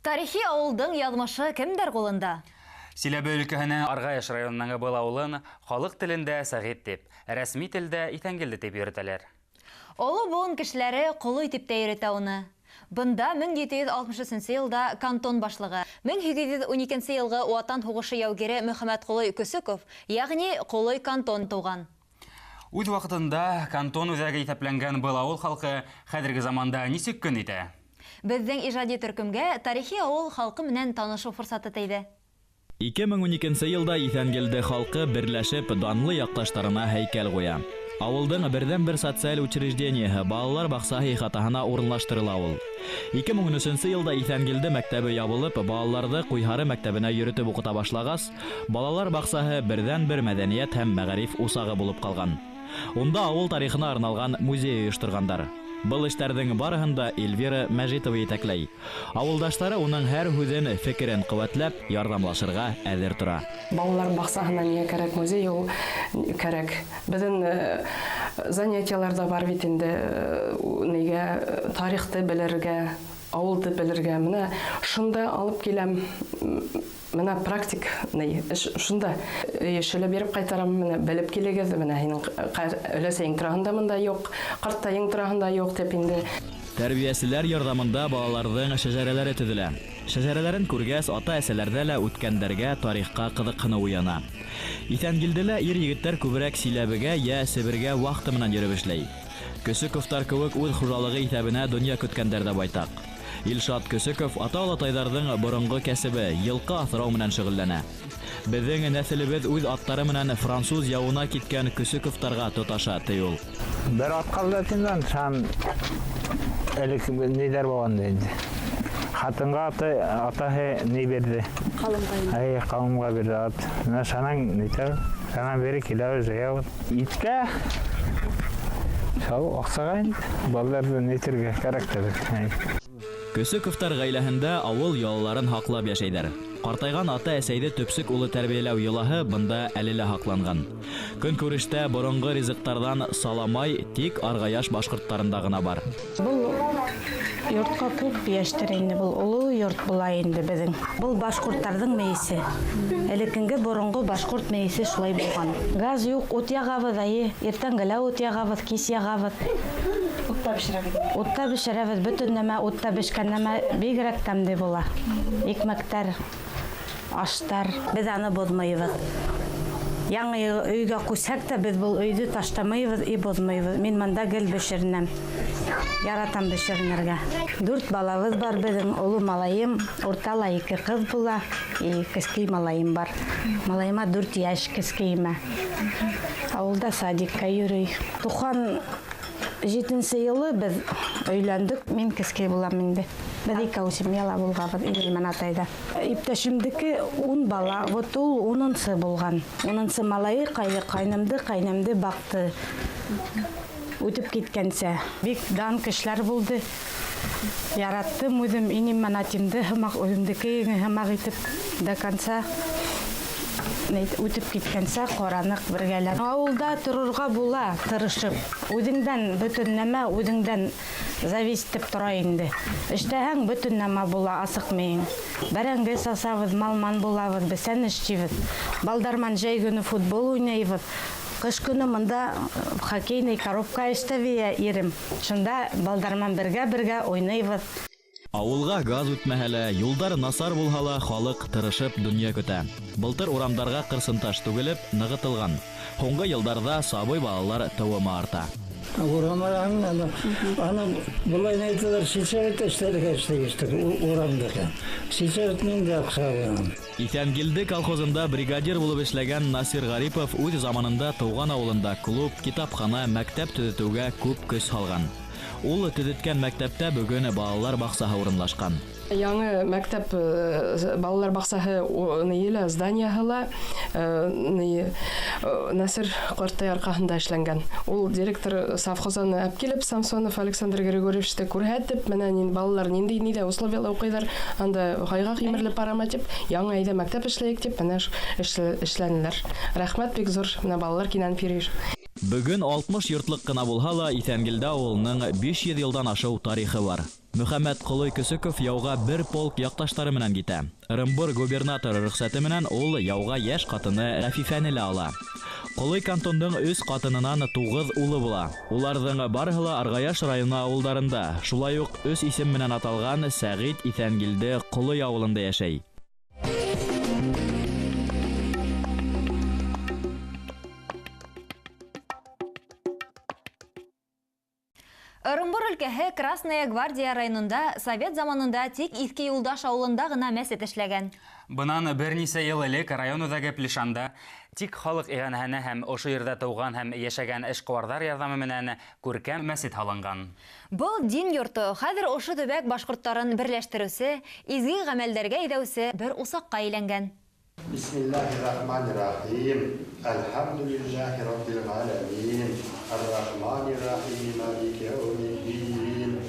Тарихи ауылдың яҙмышы кемдәр ҡулында? Силәбе өлкәһенең Арғаяш районының был ауылын халыҡ телендә Сәғит тип, рәсми телдә Иҫәнгелде тип йөрөтәләр. Оло быуын кешеләре Ҡолой тип тә йөрөтә уны. Бында 1763 йылда кантон башлығы, 1812 йылғы Ватан һуғышы яугире Мөхәммәтҡолой Көсөков, йәғни Ҡолой Кантон тыуған. Үҙ ваҡытында кантон үҙәге иҫәпләнгән был ауыл халҡы хәҙерге заманда нисек көн итә? Беҙҙең ижади төркөмгә тарихи ауыл халҡы менән танышыу форсаты тейҙе. 2012 йылда Иҫәнгелде халҡы берләшеп данлы яҡташтарына һәйкәл ҡуя. Ауылдың берҙән-бер социаль учреждениеһы балалар баҡсаһы ихатаһына урынлаштырыла ул. 2013 йылда Иҫәнгелде мәктәбе ябылып, балаларҙы Ҡуйһары мәктәбенә йөрөтөп уҡыта башлағас, балалар баҡсаһы берҙән-бер мәҙәниәт һәм мәғариф усағы булып ҡалған. Унда ауыл тарихына арналған музей ойошторғандар. Был эштәрҙең барыһын да Эльвира Мәжитова етәкләй. Ауылдаштары уның һәр һүҙен, фекерен ҡеүәтләп, ярҙамлашырға әҙер тора. Балалар баҡсаһына ниңә кәрәк музей? Ул кәрәк. Беҙҙең занятиялар ҙа бар бит инде, нигә тарихты белергә, ауылды белергә. Менә шунда алып киләм. Менә практик ни, эш шунда эшләп биреп ҡайтарам, менә белеп килегеҙ, менә һинең өләсәйең тураһында мында юҡ, ҡартайың тураһында юҡ тип инде. Тәрбиәселәр ярҙамында балаларҙың шәжәрәләре төҙөлә. Шәжәрәләрен күргәс, ата-әсәләрҙә лә үткәндәргә, тарихҡа ҡыҙыҡһыныу уяна. Иҫәнгилделә ир-егеттәр күберәк Силәбегә йә Себергә вахта менән йөрөп эшләй. Көсөковтар кеүек үҙ хужалығы иҫәбенә донъя көткәндәр ҙә байтаҡ. Илшат Көсөков ата-олатайҙарҙың боронғо кәсебе йылҡы аҫрау менән шөғөлләнә. Беҙҙең нәҫелебеҙ үҙ аттары менән француз яуына киткән Көсөковтарға тоташа, ти ул. Бер ат ҡалды тиндан, сан элек ниҙәр булған инде. Ҡатынға атаһы ни бирҙе? Ҡалымға. Әй, ҡалымға бирҙе ат. Менә шанан нитә, шанан бире киләбеҙ, йыябыҙ. Иткә шул аҡсаға инде балаларҙы нитергә кәрәк тә бит. Көсөковтар ғаиләһендә ауыл йолаларын һаҡлап йәшәйҙәр. Ҡартайған ата-әсәйҙе төпсөк улы тәрбиәләү йолаһы бында әле лә һаҡланған. Көнкүрештә боронғо ризыҡтарҙан саламай тик Арғаяш башҡорттарында ғына бар. Был йортҡа күп йәштер инде, был оло йорт була инде беҙҙең. Был башҡорттарҙың мейесе. Элеккенге боронғо башҡорт мейесе шулай булған. Газ юҡ, ут яғабыҙ, әйе. Иртәнге лә ут яғабыҙ, кис яғабыҙ. Утта бешерәбеҙ. Утта бешерәбеҙ, бөтөн нәмә утта бешкән нәмә бигерәк тәмле була. Икмәктәр, аштар, беҙ аны боҙмайбыҙ. Яңы өйгә күсһәк тә беҙ был өйҙө таштамайбыҙ и боҙмайбыҙ. Мин мында гел бешеренәм. Яратам бешеренергә. 4 балабыҙ бар беҙҙең, оло малайым, уртала 2 ҡыҙ була, и кескәй малайым бар. Малайыма 4 йәш кескәйемә. Ауылда садикка йөрөй. 97 йылы беҙ өйләндек, мин кескәй булам инде. Беҙ икәү семьяла булғанбыҙ, инәй менән атайҙа. Иптәшемдеке 10 бала, вот ул 10-нсы булған. 10-нсы малайы ҡайнымды, ҡайнәмде баҡты. Үтеп киткәнсә. Бик дан кешеләр булды. Яраттым үҙем инем менән атимды, һымаҡ үҙемдеке һымаҡ итеп до конца үтеп киткәнсә ҡараныҡ бергәләп. Ауылда торорға була, тырышып. Үҙеңдән бөтөн нәмә, үҙеңдән зависит итеп тора инде. Эштәһәң бөтөн нәмә була, асыҡ мейең. Бәрәңге сасабыҙ, малман булабыҙ, бесән эшләйбеҙ. Балдарман жәй көнө футбол уйнайбыҙ. Ҡыш көнө мында хоккейный коробка эшләй ирем. Шунда балдарман бергә-бергә уйнайбыҙ. Ауылға газ үтмәһә лә, юлдар насар булһа ла, халыҡ тырышып донъя көтә. Былтыр урамдарға ҡырсынташ түгелеп, нығытылған. Һуңғы йылдарҙа сабый балалар тыуымы арта. Урамдан аны былай әйтәләр, сельсовет эшләргә эшләгәстек, урамдыҡы. Сельсовет миндә аҡса булған. Иҫәнгилде колхозында бригадир булып эшләгән Насир Ғарипов үҙ заманында тыуған ауылында клуб, китапхана, мәктәп төҙөтөүгә күп көс һалған. Ул төҙөткән мәктәптә бөгөн балалар баҡсаһы урынлашҡан. Яңы мәктәп, балалар баҡсаһы нейелә, зданияһы ла, Насир ҡартай арҡаһында эшләнгән. Ул директор совхозаны алып килеп, Самсонов Александр Григорьевичты күрһәтеп, менә балалар ниндәй ниҙә условияла уҡыйҙар, анда һайғаҡ емерле парама тип, яңы әйҙә мәктәп эшләйек тип, менә эшләнеләр. Рәхмәт бик ҙур, менә балалар кинәнеп йөрөй. Бөгөн 60 йортлыҡ ҡына булһа ла, Иҫәнгилде ауылының 500 йылдан ашыу тарихы бар. Мөхәммәтҡолой Көсөков яуға бер полк яҡташтары менән китә. Ырымбур губернаторы рөхсәте менән ул яуға йәш ҡатыны Рәфифәне лә ала. Ҡолой кантондың 3 ҡатынынан 9 улы була. Уларҙың барыһы ла Арғаяш районы ауылдарында, шулай уҡ 3 исем менән аталған Сәғит Иҫәнгилде Ҡолой ауылында йәшәй. Ырымбур өлкәһе Красная Гвардия районында совет заманында тик Иҫке Юлдаш ауылында ғына мәсет эшләгән. Бынан бер нисә йыл элек район үҙәге Плешанда тик халыҡ иғанәһенә һәм ошо ерҙә тыуған һәм йәшәгән эшҡыуарҙар ярҙамы менән күркәм мәсет һалынған. Был дин йорто хәҙер ошо төбәк башҡорттарын берләштереүсе, изге ғәмәлдәргә әйҙәүсе бер усаҡҡа әйләнгән. Бисмиллахир-рахманир-рахим. Әлхәмдүлилләһи раббил галәмин. Ар-рахманир-рахим. Малики яумиддин.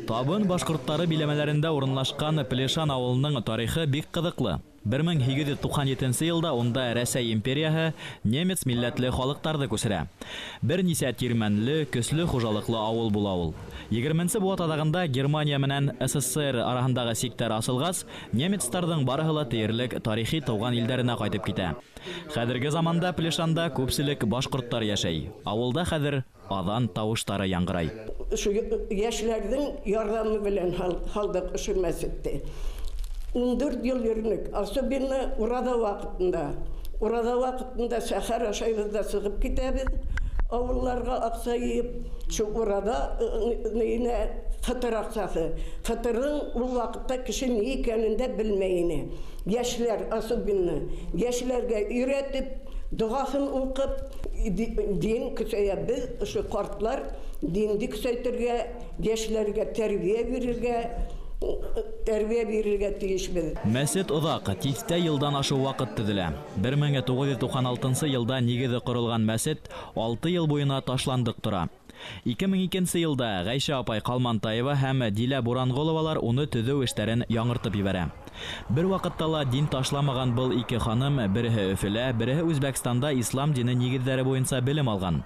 Табын башҡорттары биләмәләрендә урынлашҡан Плешан ауылының тарихы бик ҡыҙыҡлы. 1897 йылда унда Рәсәй империяһы немец милләтле халыҡтарҙы күсерә. Бер нисә тирмәнле, көслө хужалыҡлы ауыл була ул. 20-нсе быуат аҙағында Германия менән СССР араһындағы сиктәр асылғас, немецтарҙың барыһы ла тиерлек тарихи тыуған илдәренә ҡайтып китә. Хәҙерге заманда Плешанда күпселек башҡорттар йәшәй. Ауылда хәҙер аҙан тауыштары яңғырай. Ошо йәшләрҙең ярҙамы белән һалдыҡ ошо мәсетте. 14 йыл йөрөнөк, особенно ураҙа ваҡытында. Ураҙа ваҡытында сәхәр ашайбыҙ ҙа сығып китәбеҙ. Ауылларға аҡса йыйып, шул ураҙа нейенә фытыр аҡсаһы. Фытырҙың ул ваҡытта кеше ни икәнен дә белмәй ине. Йәшләр, особенно, йәшләргә өйрәтеп, доғаһын уҡып, дин көсәйә. Беҙ ошо ҡартлар динде көсәйтергә, йәшләргә тәрбиә бирергә тейешбеҙ. Мәсет оҙаҡ, тиҫтә йылдан ашыу ваҡыт төҙөлә. 1996 йылда нигеҙе ҡоролған мәсет 6 йыл буйына ташландыҡ тора. 2002 йылда Ғәйшә апай Ҡалмантаева һәм Дилә Буранғоловалар уны төҙөү эштәрен яңыртып ебәрә. Бер ваҡытта ла дин ташламаған был ике ханым береһе Өфөлә, береһе Үзбәкстанда ислам дине нигеҙҙәре буйынса белем алған.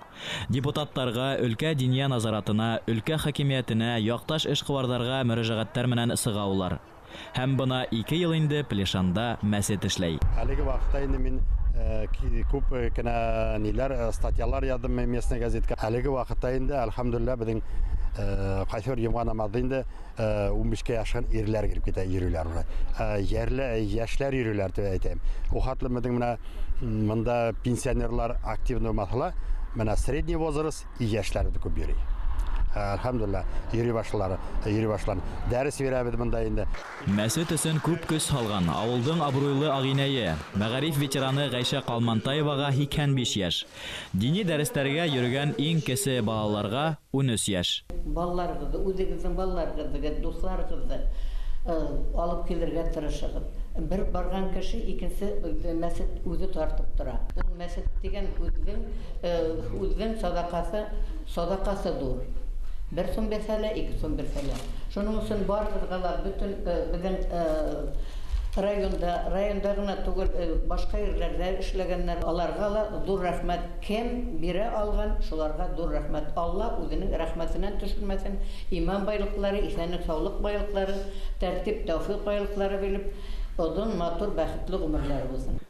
Депутаттарға, өлкә диния назаратына, өлкә хакимиәтенә, яҡташ эшҡыуарҙарға мөрәжәғәттәр менән сыға улар. Һәм бына 2 йыл инде Плешанда мәсет эшләй. Әлеге ваҡытта инде мин күп кенә ниләр, статьялар яҙҙым местный газетка. Әлеге ваҡытта инде әлхәмдүлилләһ беҙҙең ҡайһы бер йомға намаҙы инде 15-кә яшҡан ирләр килеп китә, йөрөйләр уже. Йәрле йәшләр йөрөйләр тип әйтәм. Ул хәтле беҙҙең менә мында пенсионерлар активно маҫала, менә средний возраст и йәшләр күп йөрөй. Әлхәмдүлилләһ, йөрөй башлары, йөрөй башланы. Дәрес бирәбеҙ бында инде. Мәсет өсөн күп көс һалған ауылдың абруйлы ағинәйе, мәғариф ветераны Ғәйшә Ҡалмантаеваға 85 йәш. Дини дәрестәргә йөрөгән иң кесе балаларға 13 йәш. Балаларығыҙҙы, үҙегеҙҙең балаларығыҙҙы, дуҫларығыҙҙы алып килергә тырышығыҙ. Бер барған кеше икенсе мәсет үҙе тартып тора. Ул мәсет тигән үҙҙең садаҡасы ҙур. Бер сум бирһә лә, 2 сум бирһә лә. Шуның өсөн барығыҙға ла бөтөн беҙҙең районда ғына түгел, башҡа ерләрҙә эшләгәндәр, аларға ла ҙур рәхмәт. Кем бирә алған, шуларға ҙур рәхмәт. Алла үҙенең рәхмәтенән төшөрмәҫен. Иман байлыҡлары, иҫәнлек, һаулыҡ байлыҡлары, тәртип, тәүфиҡ байлыҡлары биреп, оҙон, матур, бәхетле ғүмерләре булһын.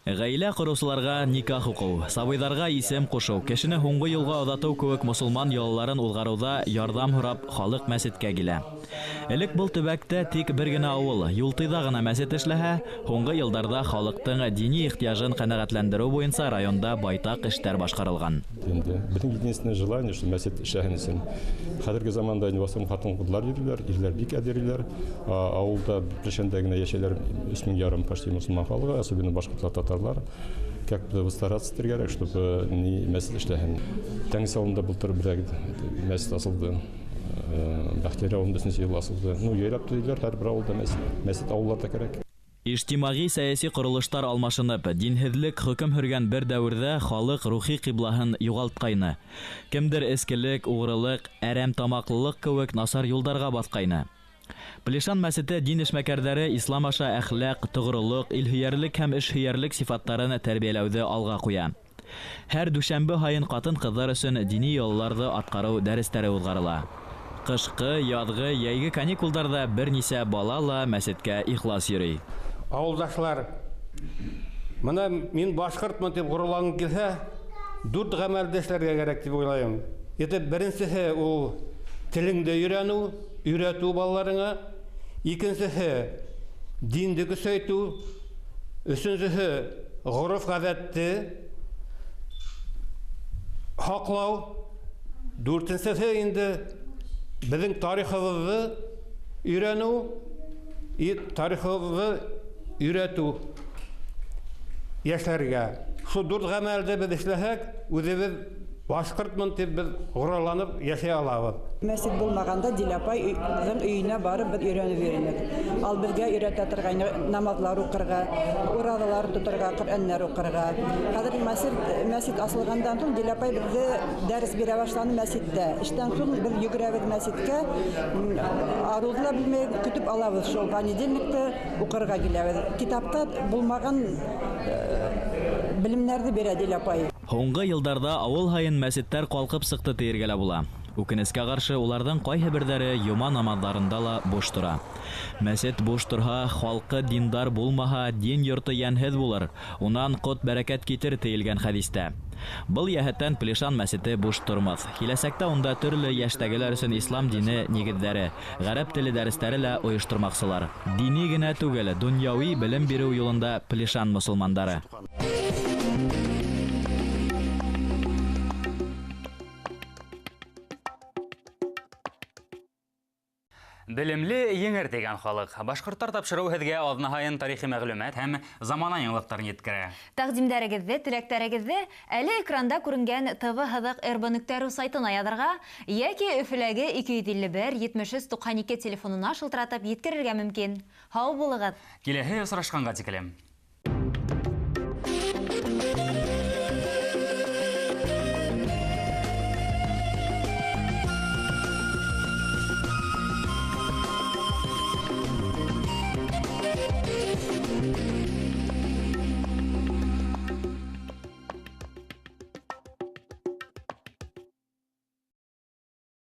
Ғаилә ҡороусыларға никах уҡыу, сабыйҙарға исем ҡушыу, кешене һуңғы юлға оҙатыу кеүек мосолман йолаларын уҙғарыуҙа ярҙам һорап халыҡ мәсеткә килә. Элек был төбәктә тик бер генә ауыл, Юлтыйҙа ғына мәсет эшләһә, һуңғы йылдарҙа халыҡтың дини ихтыяжын ҡәнәғәтләндереү буйынса районда байтаҡ эштәр башҡарылған. Инде беҙҙең единственное желание, что мәсет эшләһен өсөн. Хәҙерге заманда инде в основном ҡатын-ҡыҙҙар йөрөйләр, ирләр бик әҙ йөрөйләр. Ауылда Плешәндә генә йәшәйләр 3500 почти мосолман халыҡы, особенно башҡорттар, татарлар. Как бы стараться кәрәк, чтобы не мәсет эшләһен. Тәңгиз ауылында былтыр бер мәсет асылды. Бәхтиәр ауылында 3-нсе йыл асылды. Ну, яйлап төҙөйләр һәр бер ауылда мәсет. Мәсет ауылларҙа кәрәк. Ижтимағи сәйәси ҡоролоштар алмашынып, динһеҙлек хөкөм һөргән бер дәүерҙә халыҡ рухи ҡиблаһын юғалтҡайны. Кемдер эскелек, уғрылыҡ, әрәм тамаҡлылыҡ кеүек насар юлдарға баҫҡайны. Плешан мәсете дин эшмәкәрҙәре ислам аша әхлаҡ, тоғролоҡ, илһөйәрлек һәм эшһөйәрлек сифаттарын тәрбиәләүҙе алға ҡуя. Һәр дүшәмбе һайын ҡатын-ҡыҙҙар өсөн дини йолаларҙы атҡарыу дәрестәре уҙғарыла. Ҡышҡы, яҙғы, йәйге каникулдарҙа бер нисә бала ла мәсеткә ихлас йөрөй. Ауылдашлар, мына мин башҡортмон тип ғорурланғың килһә, 4 ғәмәлде эшләргә кәрәк тип уйлайым. Это беренсеһе ул телеңде өйрәнү, өйрәтү балаларыңа. Икенсеһе динде көсәйтү. Өсөнсөһө ғөрөф-ғәҙәтте һаҡлау. Дүртенсеһе инде беҙҙең тарихыбыҙҙы өйрәнү, тарихыбыҙҙы өйрәтү йәштәргә. Шул 4 ғәмәлде беҙ эшләһәк, үҙебеҙ башҡортмон тип беҙ ғорурланып йәшәй алабыҙ. Мәсет булмағанда Дилә апайҙың өйөнә барып беҙ өйрәнеп йөрөнөк. Ал беҙгә өйрәтә торғайны намаҙлар уҡырға, ураҙалар тоторға, Ҡөрьәннәр уҡырға. Хәҙер мәсет асылғандан һуң Дилә апай беҙҙе дәрес бирә башланы мәсеттә. Эштән һуң беҙ йүгерәбеҙ мәсеткә, арыуҙы ла белмәй көтөп алабыҙ, шул понедельникты уҡырға киләбеҙ. Китапта булмаған белемдәрҙе бирә Дилә апай. Һуңғы йылдарҙа ауыл һайын мәсеттәр ҡалҡып сыҡты тиергә лә була. Үкенескә ҡаршы, уларҙың ҡайһы берҙәре йома намаҙҙарында ла буш тора. Мәсет буш торһа, халҡы диндар булмаһа, дин йорто йәнһеҙ булыр. Унан ҡот бәрәкәт китер тейелгән хәдистә. Был йәһәттән Плешан мәсете буш тормаҫ. Киләсәктә унда төрлө йәштәгеләр өсөн ислам дине нигеҙҙәре, ғәрәп теле дәрестәре лә ойоштормаҡсылар. Дини генә түгел, донъяуи белем биреү юлында Плешан мосолмандары. Белемле еңер тигән халыҡ. Башҡорттар тапшырыу һеҙгә аҙна һайын тарихи мәғлүмәт һәм замана яңылыҡтарын еткерә. Тәҡдимдәрегеҙҙе, теләктәрегеҙҙе әле экранда күренгән tv.rb.ru сайтына яҙырға йәки Өфөләге 251 73 92 телефонына шылтыратып еткерергә мөмкин. Һау булығыҙ. Киләһе осрашҡанға тиклем.